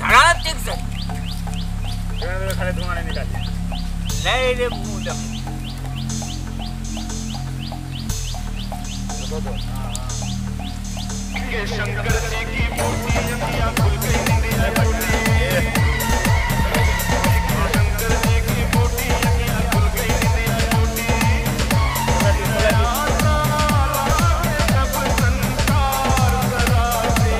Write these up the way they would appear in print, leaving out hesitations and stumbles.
धरा ठीक से खाली धुआं नहीं निकाली नहीं रे मुंह दम शंकर जी की मूर्ति अखियां खुल गई निंदिया टूटी शंकर जी की मूर्ति अखियां खुल गई निंदिया टूटी सब संसार सरासी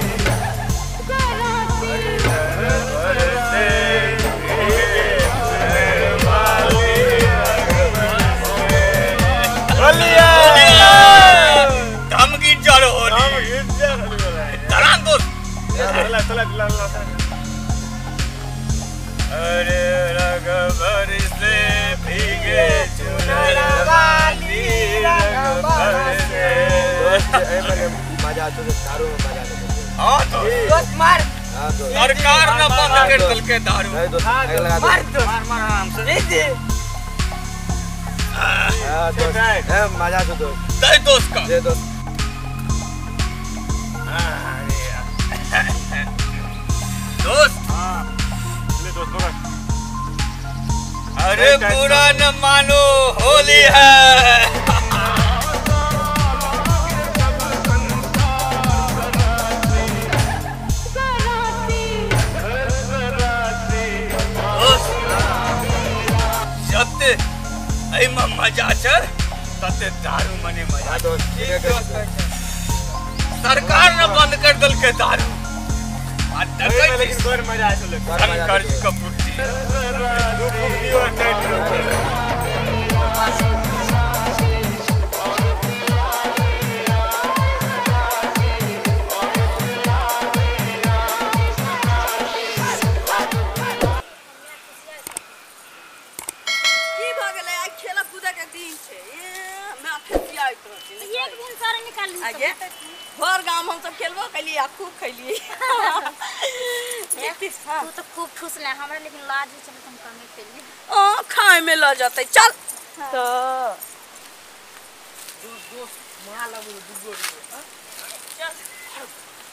अरे रघुबर से भीगे चुनर वाली रघुबर से मजा आता है दारू में मजा आता है। हां तो दोस्त मार सरकार न बंद कर दलके दारू मार दोस्त मार मार आराम से दे दे। हां दोस्त मजा आता दोस्त दे दोस्त का दे दोस्त। दोस्त हां ले दोस्त पकड़। अरे बुरा न मानो होली है। दोस्त जते एमे मजा छै तते दारू मने मजा। दोस्त सरकार न बंद कर दलके दारू लेकिन बड़ मजा आयल शंकर जी का मूर्ति की भ गेलै आइ खेला कूदा के दिन छै हमरा खेतियाइत रहै छै। एक दिन सारा निकाल ली आगे भर गांव हम सब खेलबो कैलिए आ खूब खैलिए। तू तो खूब ठुसले हमरा लेकिन लाज होइ छलै त हम कमे खेलिए। ओ खाय में ल जतै चल तो दोस्त मार लगो दुगो चल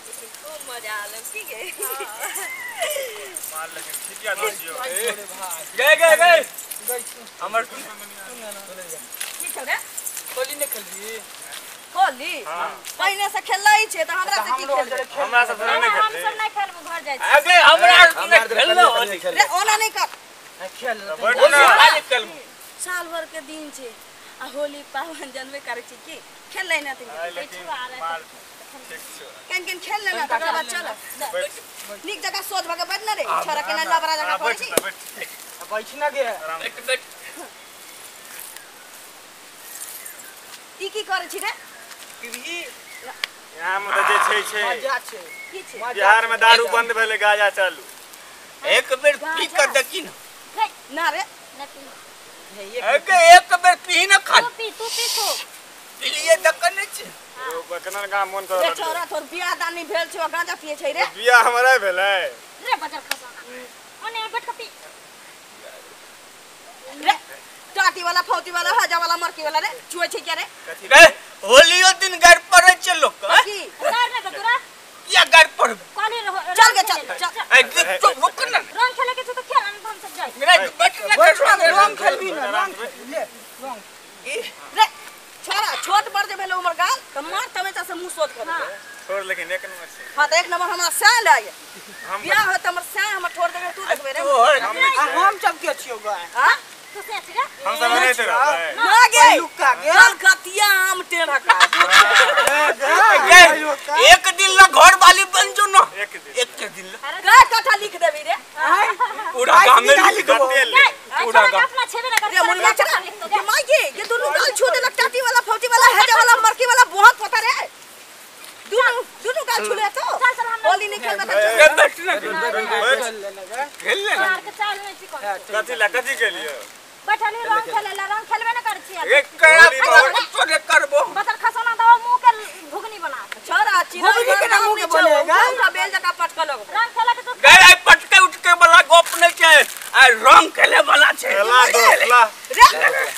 लेकिन खूब मजा आले की गे मार लेकिन ठीक है दोस्त गए गए गए हमर की छौ रे होली ने खेलबी होली पहिने से खेलै छै त हमरा से की खेलबै हमरा सब नहीं हम सब नहीं खेलबो घर जाइ छी। अगे हमरा खेललो होली रे ओना नहीं कर खेल होली खेलबो साल भर के दिन छै आ होली पावन जनबे करै छै की खेलै ना त केन केन खेल लेना तकर बाद चल नीक जगह सोच भके बैठ न रे छोरा के ना लबरा जगह पड़ै छी बैठ ना गे बैठ बैठ ई की करै छी रे यहाँ में जे छै छै मजा छै की छै बिहार में दारू बंद भेलै गांजा चालू। एक बेर पी के देखी न ना रे ना पी एक बेर पी न खा तू पी तू पी तो पीलिए त कने छै ओ बकनन गाम मन कर रे छोरा तोर बियाह दानी भेल छै गांजा पिए छै रे बियाह हमरा भेलै रे बजर खसाना ओने बैठ के पी रे टाटी वाला फौती वाला हजा वाला मरकी वाला रे चुए छै क्या रे कथि रे होलियो दिन घर पर छै लोक की घर ने तोरा किया घर पर काले रहो चल गे चल चल ए तो रुक न रंग खेले के छै तो खेल हम सब जाई रे बैठ न कर रंग खेलबी न रंग ले रंग रे छोरा छोट पर जे भेलो उमर गाल त मार तमेचा से मुंह सोच कर छोड़ लेकिन एक नंबर छै। हां त एक नंबर हमरा सै लागे बियाह होत हमर सै हमर छोड़ देबे तू देखबे रे हम सब के छियो गाय हां तू से छी रे हम सब नहीं रे ना गे लुक्का गे कलकतिया आम टेढ़ा का एक दिन ला घर वाली बन जो ना एक दिन एक दिन ला का कथा लिख देबी रे पूरा गांव में लिख देबो पूरा गांव अपना छेबे ना कर रे मुन्ना चला के माई गे ये दोनों गाल छू देलक टाटी वाला फौजी वाला हेजा वाला मरकी वाला बहुत पता रे दोनों दोनों गाल छू ले तो चल चल हम होली नहीं खेलबे त बैठ ना खेल ले मार के चाल में छी कोन कथि ला कथि के लिए बैठल ही रंग खेले ला रंग खेलबे ना कर छी एक करा तोरे करबो बतल खसौना दवा मुंह के घुगनी बना छोरा चिरई घुगनी के ना मुंह के बनेगा। उठा बेल जका पटक लगबो रंग खेले के तो गए आई पटके उठके वाला गप नहीं छै आ रंग खेले वाला छै ला दोस्त ला रे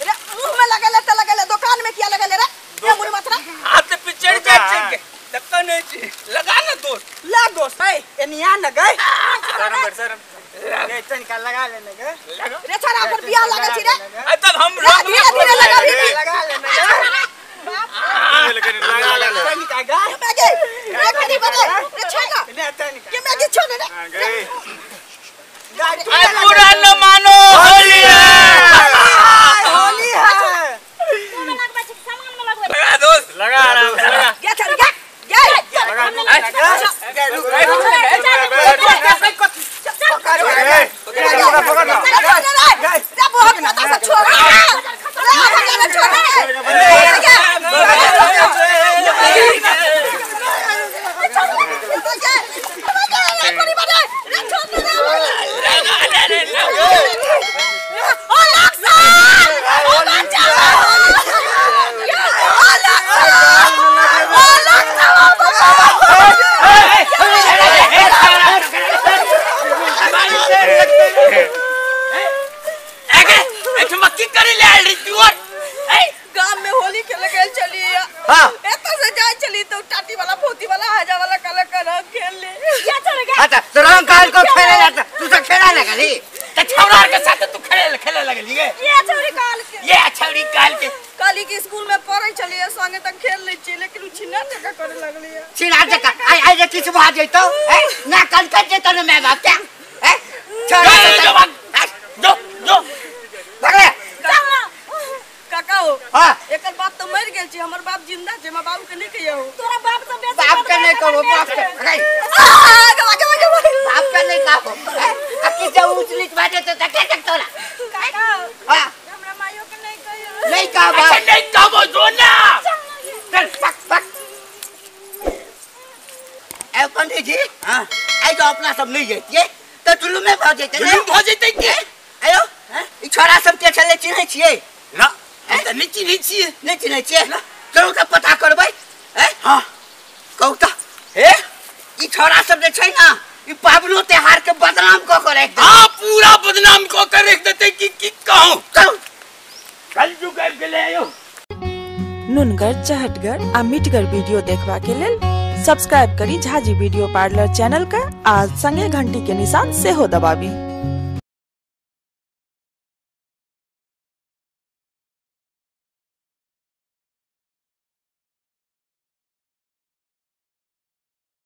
रे मुंह में लगेले त लगेले दुकान में किया लगेले रे ये मुन मथरा हाथ पे चढ़ जाय छै के धक्का नहीं छी लगा ना दोस्त ला दोस्त ए एनिया न गए शरम ले तनिका लगा लेने गे रे छोरा ओकर बियाह लागल छी रे आ तब हम रे धीरे धीरे लगा भी लगा लेने गे लेकिन लगा ले तनिका गा मैगी रे कनी बने रे छोड़ ना ले तनिका के मैगी छोड़ रे गई गा तू आ पूरा न मानो होली है होली है तू में लगबै छी सामान में लगबै लगा दोस्त लगा आराम से लगा गे छोड़ गे गे गे रुक पकड़ रे बहुत पता से छोड़ रे रे छोड़ रे गांव में होली खेले गए चली हां एतो से जाए चली तो टाटी वाला पोती वाला हाजा वाला काला का खेल ले या चल गया अच्छा तो रंग काल को खेले जाता तू तो खेला लगली त छौरा के साथ तू खेले खेले लगली गे ये छौरी काल के ये छौरी काल के काली के स्कूल में पढ़े चली संगे तक खेल ले छी लेकिन उ छिना जगह करे लगली छिना जगह आई आई जे किछु भा जइतो ए ना कल कर जइतो न मैं बाप के ए छोरा जो जो भगले काका हो हां एकर बाप तो मर गेल छी हमर बाप जिंदा छै हमर बाप के नहीं कहियो तोरा बाप तो बेसी बाप के नहीं कहो बाप के बाप के नहीं कहो आ कि जे ऊंच नीच बाजे तो देखे तक तोरा काका हां हमरा माइयो के नहीं कहियो नहीं कहो बाप अच्छा नहीं कहो जो ना चल पक पक ए पंडित जी हां आई जो अपना सब नहीं जइतिए त जुलुम में भ जइते जुलुम भ जइते के आयो ई छोरा सब के छले चिन्है छियै ना हम त नहीं चिन्है छियै नहीं चिन्है छियै चलू त पता करबै हैं हां कहू त हे ई छोरा सब जे छै ना ई पाबनो त्योहार के बदनाम क के राखि देतै। हां पूरा बदनाम क के राखि देतै कि की कहूं चलू कल जुग आबि गेलै आयो। नुनगर चहटगर आ मिठगर वीडियो देखबा के लेल सब्सक्राइब करी झाजी वीडियो पार्लर चैनल का आ संगे घंटी के निशान सेहो दबाबी।